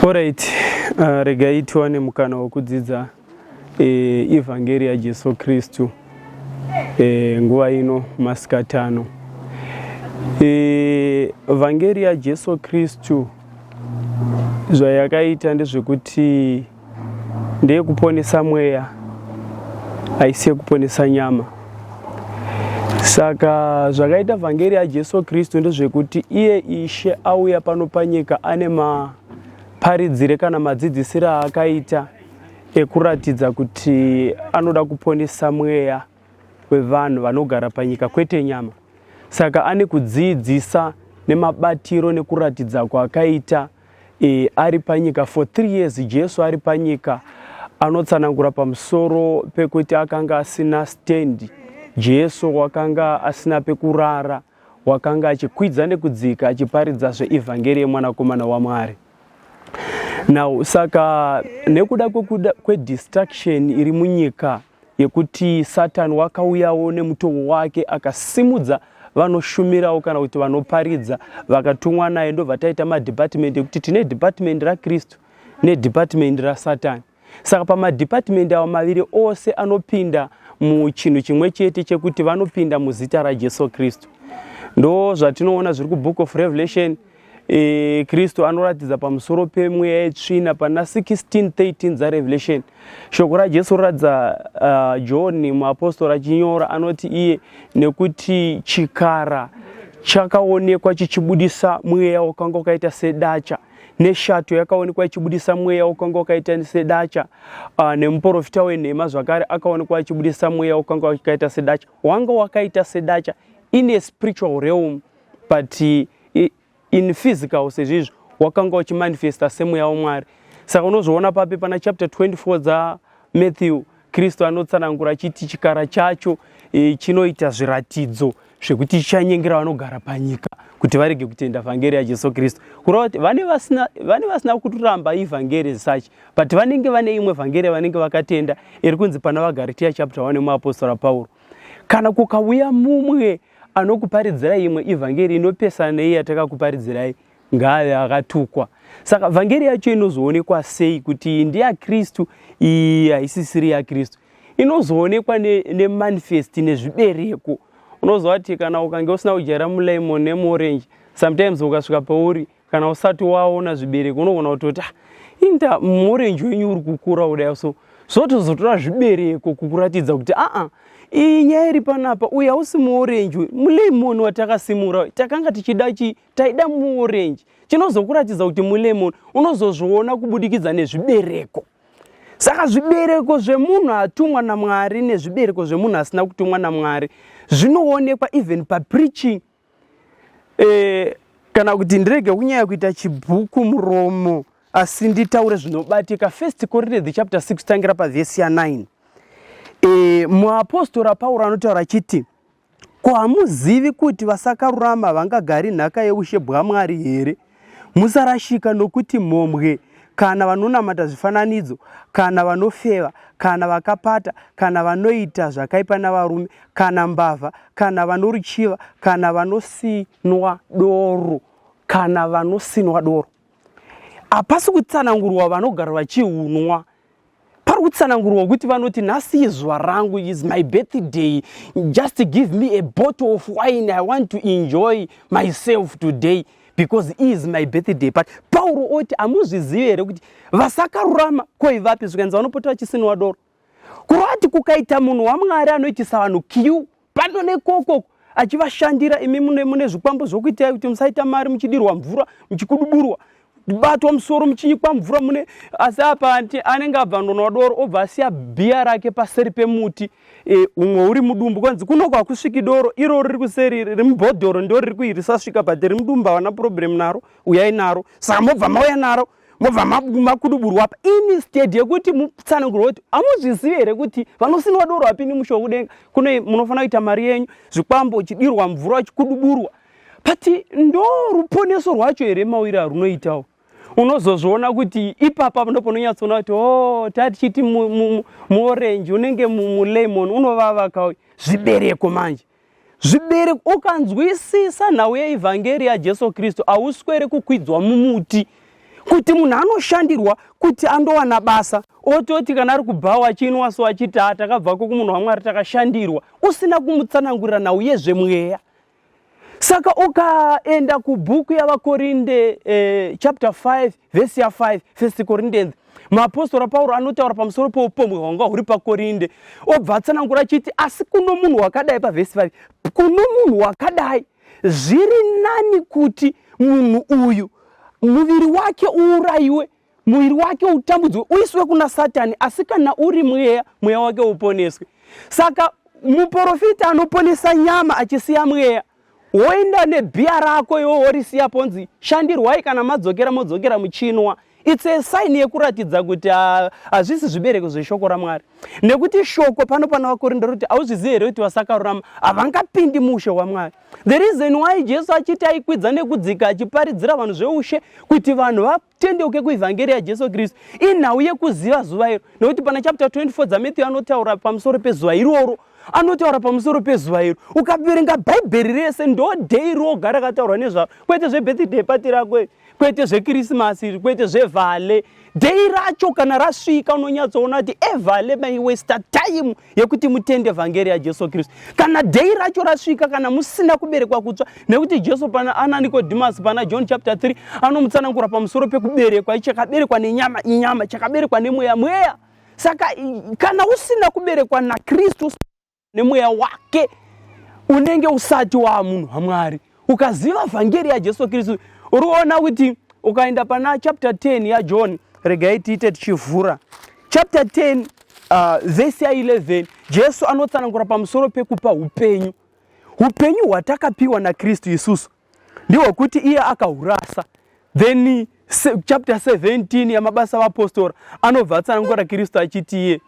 Alright, regai tiwane mukana wekudzidza ivhangeri yaJesu Kristu nguva ino masikatano. Vhangeri yaJesu Kristu zvayakaita ndezvekuti ndeyekuponesa mweya, haisi yekuponesa nyama. Saka zvakaita vhangeri yaJesu Kristu ndezvekuti iye Ishe auya pano panyika ane maparidzire kana madzidzisire aakaita ekuratidza kuti anoda kuponesa mweya wevanhu vanogara panyika kwete nyama. Saka ane kudziidzisa nemabatiro nekuratidza kwaakaita ari panyika for 3 years. Jesu ari panyika anotsanangura pamusoro pekuti akanga asina stand. Jesu wakanga asina pekurara, wakanga achikwidza nekudzika achiparidza zveivhangeri yemwanakomana waMwari. Now saka nekuda kwedistraction iri munyika yekuti Satani wakauyawo nemutowo wake akasimudza vanoshumirawo kana kuti vanoparidza vakatumwa naye, ndobva taita madhipatimendi ekuti tine dhipatimendi raKristu nedhipatimendi raSatani. Saka pamadhipatimendi awa maviri ose anopinda muchinhu chimwe chete chekuti vanopinda muzita raJesu Kristu. Ndo zvatinoona zviri kuBook of Revelation. Kristu anoratidza pamusoro pemweya yetsvina pana 16:13 dzaRevelation. Shoko raJesu roratidza John muapostora achinyora, anoti iye nekuti chikara chakaonekwa chichibudisa mweya wakanga wakaita sedacha, neshato yakaonekwa ichibudisa mweya wakanga wakaita sedacha, nemuprofita wenhema zvakare akaonekwa achibudisa mweya wakanga wakaita sedacha, wanga wakaita sedacha in a spiritual realm, but in physical sezvizvo wakanga uchimanifesta semweya waMwari. Saka unozoona papi pana chapter 24 dzaMatthew, Kristu anotsanangura achiti chikara chacho chinoita zviratidzo zvekuti chichanyengera vanogara panyika kuti varege kutenda vhangeri yaJesu Kristu. Kureva kuti vane vasina kutoramba ivhangeri such, but vanenge vane imwe vhangeri yavanenge vakatenda iri kunzi pana vaGaratia chapter 1 muapostora Pauro. Kana kukauya mumwe anokuparidzirai imwe ivhangeri inopesana neiyi yatakakuparidzirai, ngaave akatukwa. Saka vhangeri yacho inozoonekwa sei kuti iyi ndeyaKristu, iyi haisisiri yaKristu? Inozoonekwa nemanifest nezvibereko. Unoziva kuti kana ukange usina kujaira mulemon nemuorange, sometimes ukasvika pauri kana usati waona zvibereko unogona kutoti inda muorange wenyu uri kukura kudai, so zvotozotora zvibereko kukuratidza kuti aa, iyi nyaya iri panapa, uyu hausi muorange, mulemon watakasimura. Takanga tichida chi taida muorange. Chinozokuratidza kuti mulemon unozozviona kubudikidza nezvibereko. Saka zvibereko zvemunhu atumwa naMwari nezvibereko zvemunhu asina kutumwa naMwari zvinoonekwa even papreaching. Kana kuti ndirege kunyanya kuita chibhuku muromo, asi nditaure zvinobatika. First Corinthians chapter 6 tangira pavhesi ya9. Muapostora Pauro anotaura achiti, ko hamuzivi kuti vasakarurama vangagari nhaka yeushe bwaMwari here? Musarashika, nokuti mhombwe kana vanonamata zvifananidzo kana vanofeva kana vakapata kana vanoita zvakaipa navarume kana mbavha kana vanoruchiva kana vanosinwa doro kana vanosinwa doro. Hapasi kutsanangurwa vanogara vachiunwa, pari kutsanangurwa kuti vanoti nhasi izuva rangu, is my birthday, just give me a bottle of wine, I want to enjoy myself today because is my birthday. But Pauro oti, hamuzvizivi here kuti vasakarurama koivapi? Zvikanzi vanopota vachisinwa doro. Kureva kuti kukaita munhu waMwari anoitisa vanhu queue pano nekoko achivashandira, imi mune zvikwambo zvokuitai kuti musaita mari, muchidirwa mvura, muchikuduburwa, batwa musoro, muchinyikwa mvura mune, asi apa anenge abva ndonwa doro, obva asiya bhiya rake paseri pemuti, umwe uri mudumbu. Kwanzi kunoko hakusviki doro iroro riri kuseri, riri mubhodhoro ndo riri kuirisasvika, but riri mudumbu havana problem naro, uyai naro. Saka mobva mauya naro, mobva makuduburwa apa, instead yekuti mutsanangurwa kuti hamuzvizivi here kuti vanosinwa doro hapini mushe wekudenga. Kune munofanira kuita mari yenyu, zvikwambo, uchidirwa mvura, uchikuduburwa, but ndo ruponeso rwacho here mawiri arunoitawo? Unozozviona kuti ipapa ndo panonyatsoona kuti o tatichiti muorange unenge mulemon unovava kauyi. Zvibereko manje, zvibereko. Ukanzwisisa nhau yeivhangeri yaJesu Kristu, hauswere kukwidzwa mumuti. Kuti munhu anoshandirwa kuti andowana basa, ototi kana ari kubhawa achinwa so achiti ha takabvako kumunhu waMwari takashandirwa, usina kumutsanangurira nhau yezvemweya. Saka ukaenda kubhuku yaVaKorinde chapter 5 vhesi ya5, First Corinthians, muapostora Pauro anotaura pamusoro peupombwe hwanga huri paKorinde, obva atsanangura achiti asi kuno munhu wakadai, pavhesi 5, kuno munhu wakadai zviri nani kuti munhu uyu muviri wake uurayiwe, muviri wake utambudzwe, uiswe kuna Satani, asi kana uri mweya, mweya wake uponeswe. Saka muprofita anoponesa nyama achisiya mweya, woenda nebhiya rako iwo worisiya ponzi shandirwai, kana madzokera modzokera muchinwa. It's a sign yekuratidza kuti hazvisi zvibereko zveshoko raMwari, nekuti shoko pano pana VaKorindo roti, hauzvizivi here kuti vasakarurama havangapindi mushe waMwari? The reason why Jesu achiti aikwidza nekudzika achiparidzira vanhu zveushe kuti vanhu vatendeuke kuivhangeri yaJesu Kristu inhau yekuziva zuva iro, nekuti pana chapter 24 dzaMatthew anotaura pamusoro pezuva iroro, anotaura pamusoro pezuva iro. Ukaverenga Bhaibheri rese, ndo day roga rakataurwa nezvaro, kwete zvebirthday party rako, kwete zvekirisimasi, kwete zvevale. Day racho kana rasvika, unonyatsoona kuti evale maiwaster time yekuti mutende vhangeri yaJesu Kristu. Kana day racho rasvika, kana musina kuberekwa kutsva, nekuti Jesu pana ana Nikodhimasi pana John chapter 3 anomutsanangura pamusoro pekuberekwa, chakaberekwa nenyama inyama, chakaberekwa nemweya mweya. Saka kana usina kuberekwa naKristu nemweya wake, unenge usati waa munhu waMwari. Ukaziva vhangeri yaJesu Kristu, uriona kuti ukaenda pana chapter 10 yaJohn, regai tiite tichivhura chapter 10 vhesi ya11, Jesu anotsanangura pamusoro pekupa upenyu. Upenyu hwatakapiwa naKristu isusu ndihwekuti iye akahurasa. Then chapter 17 yamabasa avapostora anobva atsanangura Kristu achiti iye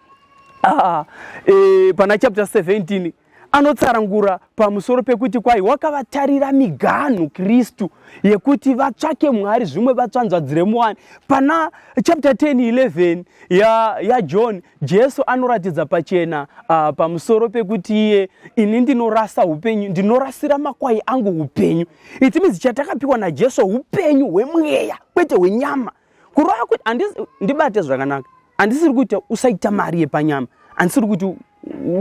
pana chapter 17 anotsanangura pamusoro pekuti kwai wakavatarira miganhu Kristu yekuti vatsvake Mwari, zvimwe vatsvanzvadzire muwani. Pana chapter 10 11 yaJohn ya Jesu anoratidza pachena pamusoro pekuti iye, ini ndinorasa upenyu, ndinorasira makwai angu upenyu. It means chatakapiwa naJesu upenyu hwemweya, kwete hwenyama. Kureva kuti, ndibate zvakanaka, handisiri kuti usaita mari yepanyama, handisiri kuti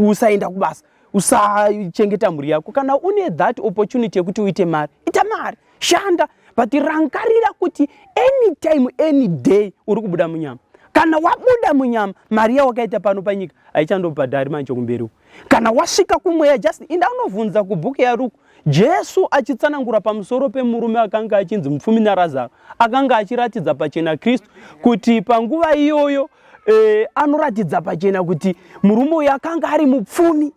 usaenda kubasa, usachengeta mhuri yako. Kana une that opportunity yekuti uite mari, ita mari, shanda, but rangarira kuti anytime, any day uri kubuda munyama. Kana wabuda munyama, mari yawakaita pano panyika haichandobhadhari manje kumberi uku. Kana wasvika kumweya, just inda unovhunza kubhuku yaRuku, Jesu achitsanangura pamusoro pemurume akanga achinzi mupfumi naRazaro, akanga achiratidza pachena Kristu kuti panguva iyoyo anoratidza pachena kuti murume uyu akanga ari mupfumi.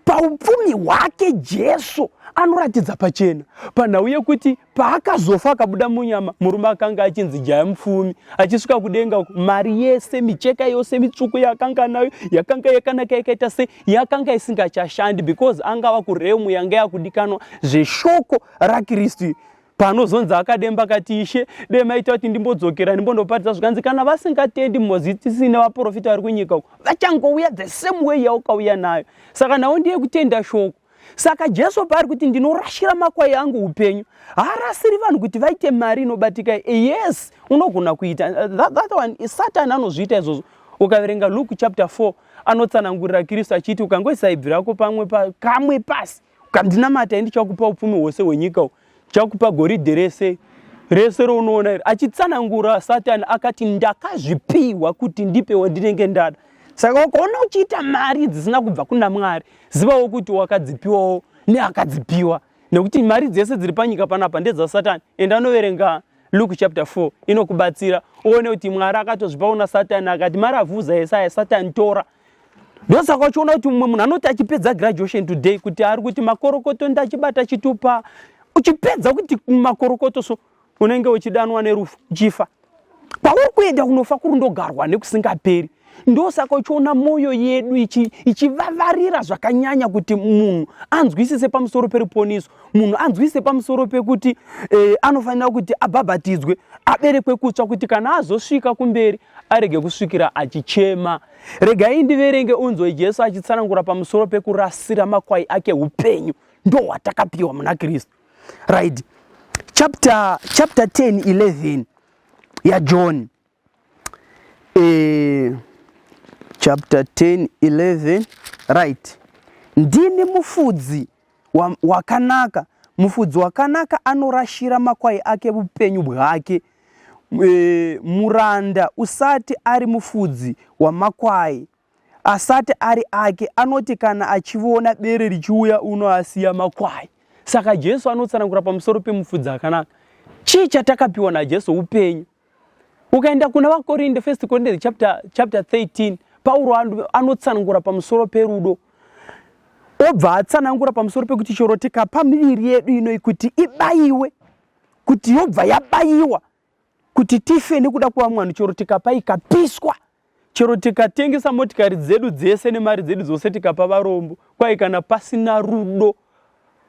Paupfumi hwake Jesu anoratidza pachena panhau yekuti paakazofa akabuda munyama, murume akanga achinzi jaya mupfumi achisvika kudenga uku, mari yese, micheka yose mitsvuku yaakanga nayo, yakanga yakanaka yakaita sei, yakanga isingachashandi, because angava kurealm yanga yakudikanwa zveshoko raKristu. Panozonzi akademba akati, "Ishe, dai maita kuti ndimbodzokera ndimbondoparidza," zvikanzi, "Kana vasingatendi Mozisi nevaprofita vari kunyika uku, vachangouya the same way yaukauya nayo." Saka nawo ndiye kutenda shoko. Saka Jesu paari kuti ndinorashira makwai angu upenyu, haarasiri vanhu kuti vaite mari inobatika. Yes, unogona kuita that one, Satan anozviita izvozvo. Ukaverenga Luke chapter 4, anotsanangurira Kristu achiti, "Ukangoisa ibvi rako pamwe pa, kamwe pasi, ukandinamata, ndichakupa upfumi hwose hwenyika uhu, ndichakupa goridhe rese rese raunoona iri." Achitsanangura Satani akati, "Ndakazvipiwa kuti ndipe wandinenge ndada." Saka ukaona uchiita mari dzisina kubva kuna Mwari, zivawo kuti wakadzipiwawo neakadzipiwa, nekuti mari dzese dziri panyika panapa ndedzasatani. Enda anoverenga Luke chapter 4, inokubatsira uone kuti Mwari akatozvipa una Satani, akati maravhuza esaya, Satani tora. Ndosaka uchiona kuti mumwe munhu anoti achipedza graduation today, kuti ari kuti makorokoto, ndachibata chitupa, uchipedza kuti makorokoto, so unenge uchidanwa nerufu, uchifa. Kwauri kuenda kunofa kurundogarwa nekusingaperi. Ndosaka uchiona mwoyo yedu ichivavarira zvakanyanya kuti munhu anzwisise pamusoro peruponiso, munhu anzwisise pamusoro pekuti anofanira kuti abhabhatidzwe, aberekwe kutsva, kuti kana azosvika kumberi arege kusvikira achichema. Regai ndiverenge unzwe Jesu achitsanangura pamusoro pekurasira makwai ake upenyu, ndo hwatakapiwa muna Kristu. Right, chapter 10 11. yaJohn chapter 10 11, right. Ndini mufudzi wakanaka. Mufudzi wakanaka anorashira makwai ake upenyu bwake. Muranda usati ari mufudzi wamakwai asati ari ake, anoti kana achiona bere richiuya, unoasiya makwai. Saka Jesu anotsanangura pamusoro pemufudzi akanaka. Chii chatakapiwa naJesu? Upenyu. Ukaenda kuna vaKorinde, First Corinthians chapter 13, Pauro anotsanangura pamusoro perudo. Obva atsanangura pamusoro pekuti chero tikapa miviri yedu inoi kuti ibayiwe, kuti yobva yabayiwa kuti tife nekuda kwevamwe vanhu, chero tikapa ikapiswa, chero tikatengesa motikari dzedu dzese nemari dzedu dzose tikapa varombo, kwai kana pasina rudo,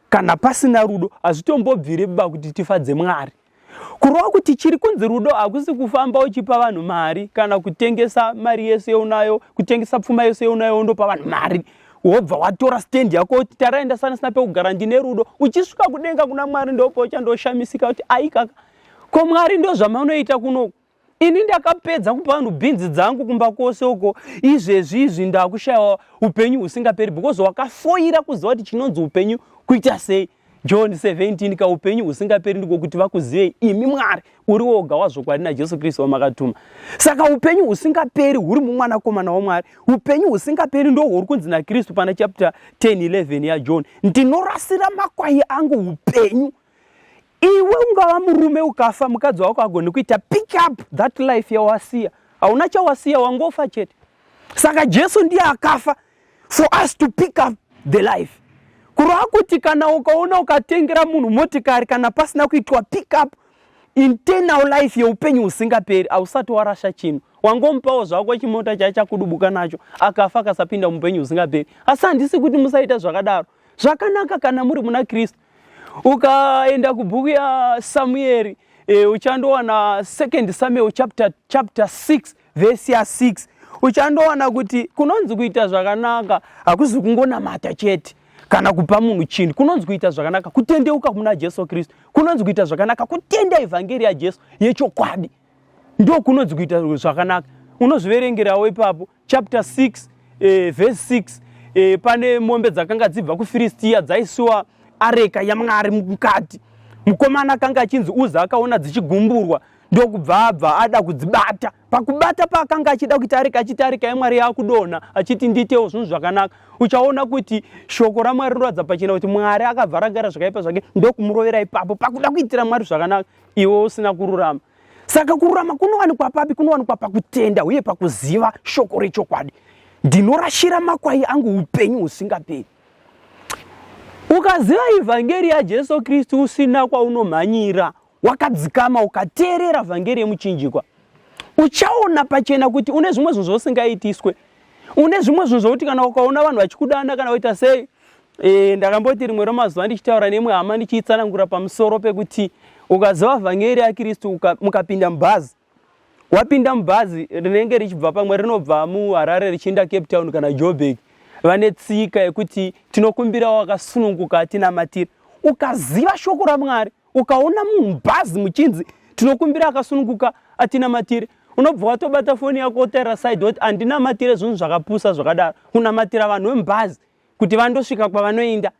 kana pasina rudo, hazvitombobviri ba kuti tifadze Mwari. Kureva kuti chiri kunzi rudo hakusi kufamba uchipa vanhu mari, kana kutengesa mari yese yeunayo, kutengesa pfuma yese yeunayo wondopa vanhu mari, wobva watora stand yako kuti taraenda sana sina pekugara, ndine rudo. Uchisvika kudenga kuna Mwari, ndopo uchandoshamisika kuti aikaka, ko Mwari, ndo zvamanoita kunoku? Ini ndakapedza kupa vanhu bhinzi dzangu kumba kwose uko, izvezvi izvi ndakushayiwa upenyu husingaperi, because wakafoira kuziva kuti chinonzi upenyu kuita sei. John 17 ka, upenyu husingaperi ndiko kuti vakuzivei imi Mwari uri woga wazvokwadi naJesu Kristu wamakatuma. Saka upenyu husingaperi huri mumwanakomana waMwari. Upenyu husingaperi ndo huri kunzi naKristu pana chapter 10 11 yaJohn, ndinorasira makwai angu upenyu. Iwe ungava murume, ukafa, mukadzi wako agoni kuita pick up that life yawasiya. Hauna chawasiya, wangofa chete. Saka Jesu ndiye akafa for us to pick up the life. Kureva kuti kana ukaona ukatengera munhu motikari, kana pasina kuitwa pick up internal life yeupenyu husingaperi, hausati warasha chinhu. Wangomupawo zvako chimota chachakudubuka nacho, akafa akasapinda muupenyu husingaperi. Asi handisi kuti musaita zvakadaro. Zvakanaka kana muri muna Kristu. Ukaenda kubhuku yaSamueri, uchandowana Second Samuel chapter 6 vhesi ya6, uchandowana kuti kunonzi kuita zvakanaka hakuzi kungonamata chete kana kupa munhu chinhu. Kunonzi kuita zvakanaka kutendeuka kuna Jesu Kristu. Kunonzi kuita zvakanaka kutenda evhangeri yaJesu yechokwadi. Ndo kunonzi kuita zvakanaka. Unozviverengerawo ipapo chapter 6 verse 6. Pane mombe dzakanga dzibva kuFiristiya dzaisiwa areka yaMwari mukati. Mukomana akanga achinzi Uza akaona dzichigumburwa, ndokubva abva ada kudzibata. Pakubata paakanga achida kuita areka, achiti areka yaMwari yaakudonha, achiti ndiitewo zvinhu zvakanaka, uchaona kuti shoko raMwari rinoratidza pachena kuti Mwari akabva rangara zvakaipa zvake, ndokumurovera ipapo pakuda kuitira Mwari zvakanaka, iwe usina kururama. Saka kururama kunowanikwa papi? Kunowanikwa pakutenda uye pakuziva shoko rechokwadi. Ndinorashira makwai angu upenyu husingaperi. Ukaziva ivhangeri yaJesu Kristu usina kwaunomhanyira, wakadzikama, ukateerera vhangeri yemuchinjikwa, uchaona pachena kuti une zvimwe zvinhu zvausingaitiswe. Une zvimwe zvinhu zvokuti kana ukaona vanhu vachikudana kana kuita sei. Ndakamboti rimwe remazuva ndichitaura neimwe hama, ndichiitsanangura pamusoro pekuti ukaziva vhangeri yaKristu, mukapinda mubhazi, wapinda mubhazi rinenge richibva pamwe rinobva muHarare richienda Cape Town kana Joburg, vane tsika yekuti tinokumbira wakasununguka atinamatire. Ukaziva shoko raMwari, ukaona mubhazi muchinzi tinokumbira akasununguka atinamatire, unobva watobata foni yako, wotarira side, woti handinamatire zvinhu zvakapusa zvakadaro, kunamatira vanhu vemubhazi kuti vandosvika kwavanoenda.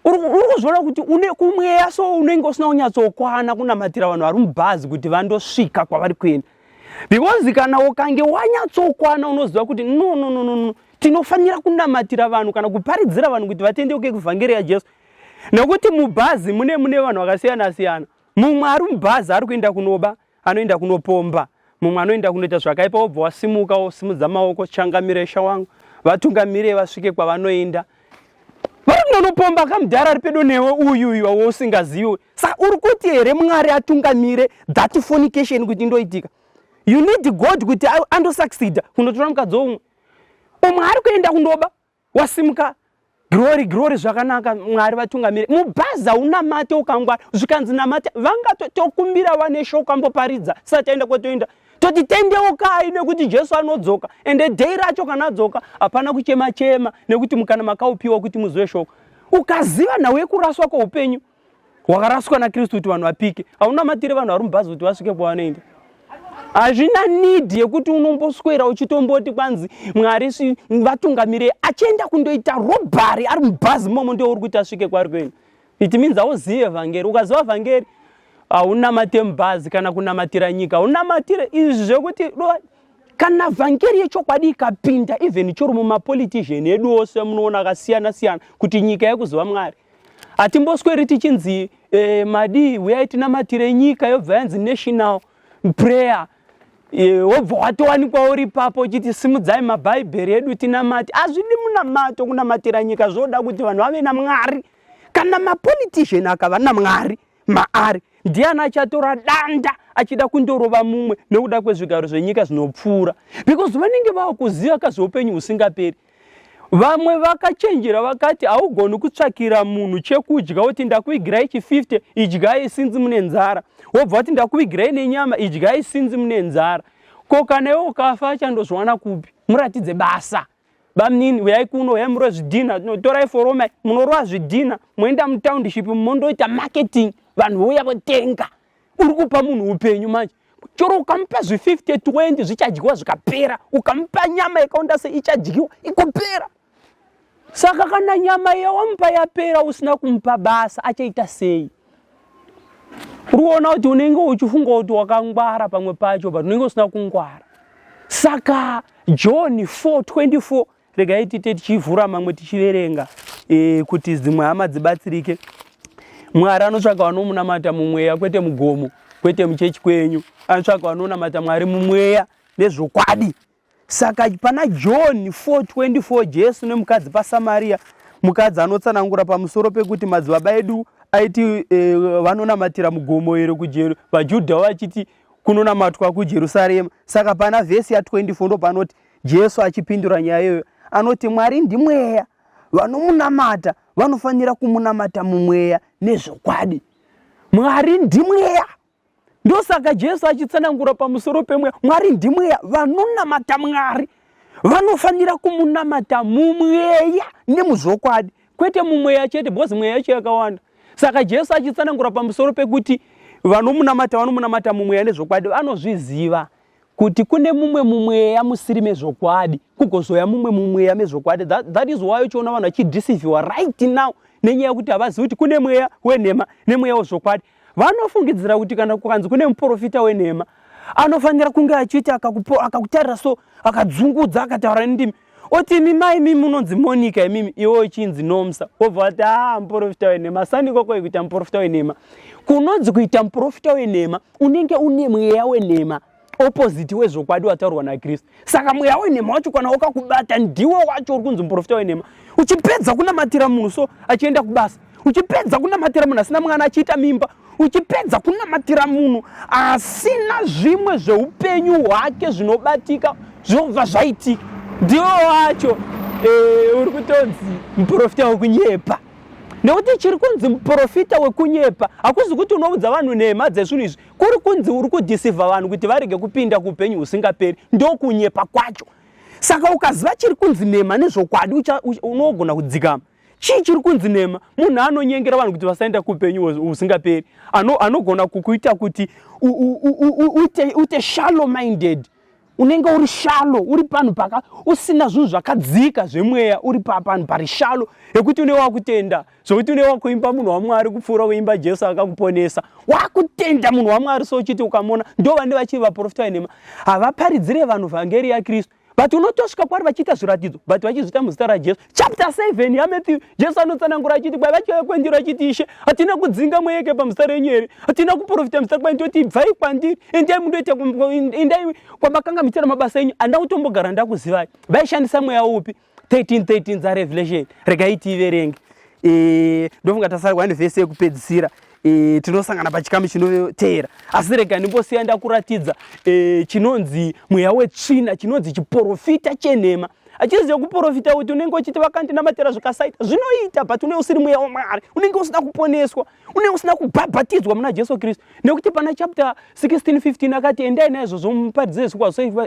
Uri kuzviona kuti une kumweya, so unenge usina kunyatsokwana kunamatira vanhu vari mubhazi kuti vandosvika kwavari kuenda, because kana ukange wanyatsokwana, unoziva kuti no, no, no, no, no. Tinofanira kunamatira vanhu kana kuparidzira vanhu kuti vatendeuke kuvhangeri yaJesu, nekuti mubhazi mune vanhu vakasiyana siyana. Mumwe ari mubhazi ari kuenda kunoba, anoenda kunopomba, mumwe anoenda kunoita zvakaipa. Wobva wasimuka, wosimudza maoko, changamire isha wangu, vatungamire vasvike kwavanoenda. Vari kunonopomba kamudhara ari pedo newe uyu uyu wausingazivi. Saka uri kuti here Mwari atungamire that fornication kuti indoitika? You need God kuti andosucceeda kunotora mukadzi woumwe. Umwe ari kuenda kundoba, wasimuka, glory, glory, zvakanaka, Mwari vatungamire. Mubhazi haunamate ukangwara. Zvikanzi namate, vangatokumbira vane shoko amboparidza sati aenda kwatoenda, toti tendeukai nekuti Jesu anodzoka. Ende day racho kana adzoka, hapana kuchema chema, nekuti mukana makaupiwa kuti muzive shoko. Ukaziva nhau yekuraswa kweupenyu wakaraswa naKristu kuti vanhu vapike, haunamatire vanhu vari mubhazi kuti vasvike kwavanoenda. Hazvina need yekuti unomboswera uchitomboti kwanzi Mwari vatungamirei achienda kundoita robbery ari mubhazi momo ndio uri kuti asvike kwari kuenda. It means hauzive vhangeri. Ukaziva vhangeri haunamate mubhazi kana kunamatira nyika, haunamatire izvi zvekuti kana vhangeri yechokwadi ikapinda even choro mumapolitician edu ose munoona akasiyana siyana kuti nyika yekuziva Mwari. Hatimbosweri tichinzi eh, madii huyai tinamatire nyika yobva yanzi national prayer eh, wobva watowanikwa uri ipapo uchiti simudzai mabhaibheri edu tinamate. Hazvidi munamato kunamatira nyika, zvoda kuti vanhu vave naMwari. Kana mapolitician akava naMwari maari, ndiani achatora danda achida kundorova mumwe nekuda kwezvigaro zvenyika zvinopfuura? Because vanenge vava kuziva kazveupenyu husingaperi. Vamwe vakachenjera vakati haugoni kutsvakira munhu chekudya woti ndakuvigirai chi 50 idyai sinzi mune nzara, wobva wati ndakuvigirai nenyama idyai sinzi mune nzara. Ko kana iwe ukafa achandozviwana kupi? Muratidze basa. Bamnini uyai kuno, uyai murove zvidhina, torai foroma munorova zvidhina, moenda mutownship mondoita marketing, vanhu vouya votenga. Uri kupa munhu upenyu manje. Chero ukamupa zvi 50 20 zvichadyiwa zvikapera, ukamupa nyama yakaonda sei ichadyiwa ikopera. Saka kana nyama yawamupa yapera usina kumupa basa achaita sei? Uri kuona kuti unenge uchifunga kuti wakangwara pamwe pacho but unenge usina kungwara. Saka John 4:24 regai tite tichivhura mamwe tichiverenga e, kuti dzimwe hama dzibatsirike. Mwari anotsvaka vanomunamata mumweya kwete mugomo, kwete muchechi kwenyu. Anotsvaka vanonamata Mwari mumweya nezvokwadi. Saka pana John 4:24 Jesu nemukadzi paSamaria, mukadzi anotsanangura pamusoro pekuti madzibaba edu aiti e, vanonamatira mugomo iro kuJeru, vaJudha vachiti kunonamatwa kuJerusarema. Saka pana vhesi ya 24 ndo panoti Jesu achipindura nyaya iyoyo anoti Mwari ndimweya, vanomunamata vanofanira kumunamata mumweya nezvokwadi. Mwari ndimweya. Ndosaka Jesu achitsanangura pamusoro pemweya. Mwari ndimweya, vanonamata Mwari vanofanira kumunamata mumweya nemuzvokwadi, kwete mumweya chete, because mweya yacho yakawanda. Saka Jesu achitsanangura pamusoro pekuti vanomunamata vanomunamata mumweya nezvokwadi, vanozviziva kuti kune mumwe mumweya musiri mezvokwadi, kugozouya mumwe mumweya mezvokwadi. That, that is why uchiona vanhu vachideceiviwa right now nenyaya yekuti havazivi kuti kune mweya wenhema nemweya wezvokwadi. Vanofungidzira kuti kana kukanzi kune muprofita wenhema anofanira kunge achiita akakutarira so akadzungudza akataura nendimi oti imi mai imi munonzi Monica imimi iwe uchinzi Nomsa, wobva wati ah muprofita wenhema. Sani koko kuita muprofita wenhema kunonzi kuita muprofita wenhema unenge une mweya wenhema opposite wezvokwadi wataurwa naKristu. Saka mweya wenhema wacho kana wakakubata ndiwo wacho uri kunzi muprofita wenhema. Uchipedza kunamatira munhu so achienda kubasa, uchipedza kunamatira munhu asina mwana achiita mimba, uchipedza kunamatira munhu asina zvimwe zveupenyu hwake zvinobatika zvobva zvaitika, ndiwo wacho e, uri kutonzi muprofita wekunyepa. Nekuti chiri kunzi muprofita wekunyepa hakuzi kuti unoudza vanhu nhema dzezvinhu izvi, kuri kunzi uri kudhisivha vanhu kuti varege kupinda kuupenyu husingaperi, ndokunyepa kwacho. Saka ukaziva chiri kunzi nhema nezvokwadi unogona kudzikama. Chii chiri kunzi nhema? Munhu anonyengera vanhu kuti vasaenda kuupenyu husingaperi, anogona kukuita kuti uite shallow minded, unenge uri shallow, uri panhu paka usina zvinhu zvakadzika zvemweya, uri panhu pari shallow yekuti une wakutenda zvokuti une wakuimba munhu waMwari kupfuura kuimba Jesu akakuponesa. Wakutenda munhu waMwari so uchiti ukamona ndo vane vachiri vaprofita venhema, havaparidzire vanhu vhangeri yaKristu, but unotosvika kwari vachiita zviratidzo but vachizviita muzita raJesu. Chapter 7 yaMatthew, Jesu anotsanangura achiti kwai vachiuya kwendiri achiti Ishe, hatina kudzinga mweyeke pamuzita renyu here? Hatina kuprofita muzita kwanyu? Toti ibvai kwandiri, endai mundoita, endai kwamakanga muchiita mabasa enyu, handina kutombogara ndakuzivai. Vaishandisa mweya upi? 13 13 dzaRevelation, regai tiiverenge. E, ndofunga tasarwa nevhesi yekupedzisira. E, tinosangana pachikamu chinoteera, asi rega ndimbosiya ndakuratidza e, chinonzi mweya wetsvina, chinonzi chiporofita chenhema. Achiziva kuporofita kuti unenge uchiti vakandinamatira zvikasaita, zvinoita, but unenge usiri mweya waMwari, unenge usina kuponeswa, unenge usina kubhabhatidzwa muna Jesu Kristu. Nekuti pana chapter 16 15 akati endai naizvozvo muparidzire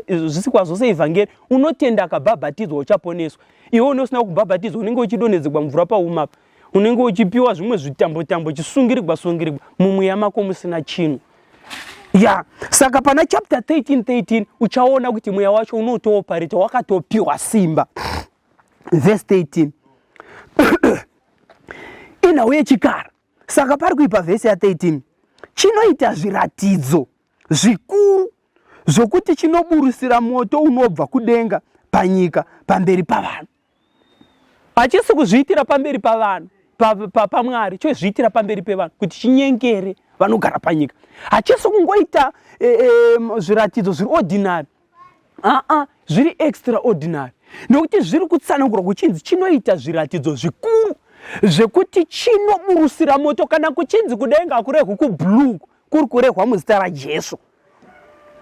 zvisikwa zvose evhangeri, unotenda akabhabhatidzwa uchaponeswa. Iwe une usina kubhabhatidzwa unenge uchidonhedzegwa mvura pauma apa, unenge uchipiwa zvimwe zvitambo tambo, uchisungirigwa sungirigwa mumweya mako musina chinhu. Ya, saka pana chapter 13 13 uchaona kuti mweya wacho unotoopareta, wakatopiwa simba. Verse 13 inhau yechikara. Saka pari kuipa vhesi ya13, chinoita zviratidzo zvikuru zvokuti chinoburusira moto unobva kudenga panyika pamberi pavanhu. Hachisi kuzviitira pamberi pavanhu, paMwari, chozviitira pamberi pevanhu kuti chinyengere vanogara panyika. Hachisi kungoita zviratidzo zviri ordinary, aa, zviri extraordinary, nekuti zviri kutsanangurwa kuchinzi chinoita zviratidzo zvikuru zvekuti chinoburusira moto. Kana kuchinzi kudenga, hakurehwi kublue, kuri kurehwa muzita raJesu.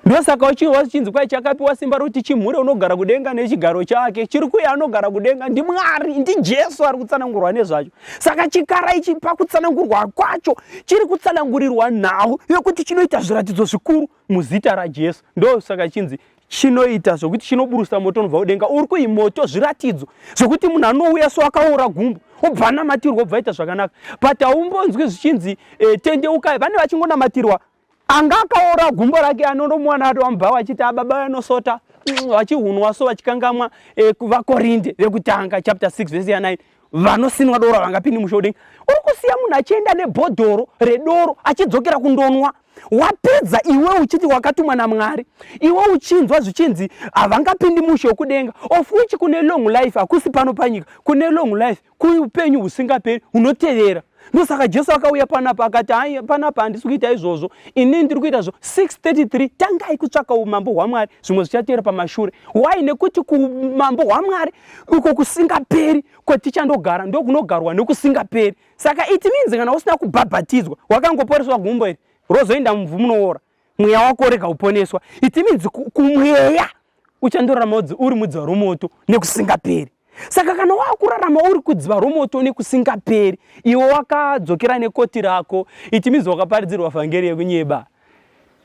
Ndosaka uchinzwa zvichinzi kwai chakapiwa simba rokuti chimhure unogara kudenga nechigaro chake. Chiri kuya anogara kudenga ndiMwari, ndiJesu ari kutsanangurwa nezvacho. Saka chikara ichi, pakutsanangurwa kwacho, chiri kutsanangurirwa nhau yekuti chinoita zviratidzo zvikuru muzita raJesu. Ndosaka chinzi chinoita zvokuti chinoburusa moto unobva kudenga. Uri kui moto zviratidzo zvokuti munhu anouya so akaora gumbo, obva anamatirwa, obva aita zvakanaka. But haumbonzwi zvichinzi tendeukai. Vane vachingonamatirwa, anga akaora gumbo rake anondomuwana ati wamubva achiti ababa vanosota, vachihunwa so vachikangamwa vaKorinde vekutanga chapter 6 vhesi ya9, vanosinwa doro havangapindi mushe wedenga. Uri kusiya munhu achienda nebhodhoro redoro achidzokera kundonwa. Wapedza iwe uchiti wakatumwa naMwari, iwe uchinzwa zvichinzi havangapindi mushe wekudenga, of which kune long life hakusi pano panyika. Kune long life kuupenyu husingaperi hunotevera. Ndosaka Jesu akauya panapa akati, "Hai, panapa handisi kuita izvozvo, inini ndiri kuita zvo 633. Tangai kutsvaka umambo hwaMwari, zvimwe zvichatevera pamashure." Why? Nekuti kuumambo hwaMwari uko kusingaperi kwatichandogara, ndokunogarwa nekusingaperi. Saka it means kana usina kubhabhatidzwa, wakangoporeswa gumbo iri, rozoenda muvhu munoora, mweya wako orega kuponeswa. It means kumweya uchandorarama uri mudziva romoto nekusingaperi. Saka kana wakurarama uri kudziva romoto nekusingaperi, iwe wakadzokera nekoti rako, it means wakaparidzirwa vhangeri yekunyeba.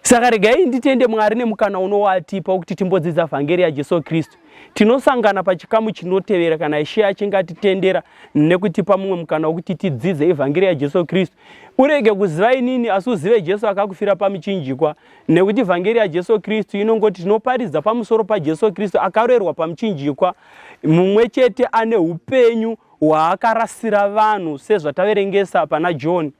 Saka regai nditende Mwari nemukana unowatipa wekuti timbodzidza vhangeri yaJesu Kristu. Tinosangana pachikamu chinotevera kana Ishe achingatitendera nekutipa mumwe mukana wekuti tidzidze ivhangeri yaJesu Kristu. Urege kuziva inini, asi uzive Jesu akakufira pamuchinjikwa, nekuti vhangeri yaJesu Kristu inongoti tinoparidza pamusoro paJesu Kristu akarerwa pamuchinjikwa, mumwe chete ane upenyu hwaakarasira vanhu, sezvataverengesa pana John.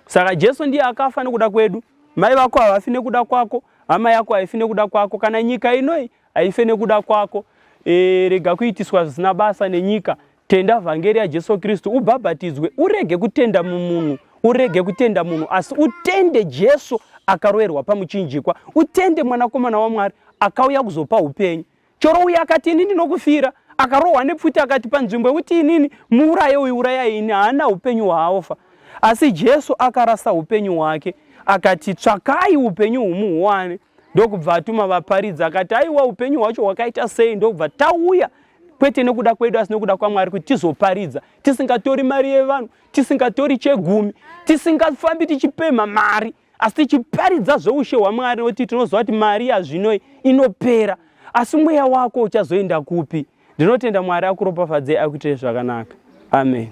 Saka Jesu ndiye akafa nekuda kwedu. Mai vako havafi nekuda kwako, hama yako haifi nekuda kwako, kana nyika inoi haife nekuda kwako. Rega kuitiswa zvisina basa nenyika. Tenda vhangeri yaJesu Kristu, ubhabhatidzwe. Urege kutenda mumunhu, urege kutenda munhu, asi utende Jesu akaroverwa pamuchinjikwa, utende Mwanakomana waMwari akauya kuzopa upenyu. Choro uyo akati, "Ini ndinokufira," akarohwa nepfuti, akati, "Panzvimbo yekuti inini muuraye uyu, urayai ini." Haana upenyu hwaaofa, asi Jesu akarasa upenyu hwake, akati, "Tsvakai upenyu humuhuwane." Ndokubva atuma vaparidzi, akati, "Aiwa, upenyu hwacho hwakaita sei?" Ndokubva tauya, kwete nekuda kwedu, asi nekuda kwaMwari, kuti tizoparidza tisingatori mari yevanhu, tisingatori chegumi, tisingafambi tichipemha mari, asi tichiparidza zveushe hwaMwari, nekuti tinoziva kuti mari yazvinoi inopera, asi mweya wako uchazoenda kupi? Ndinotenda Mwari akuropafadzei, akuitire zvakanaka. Amen.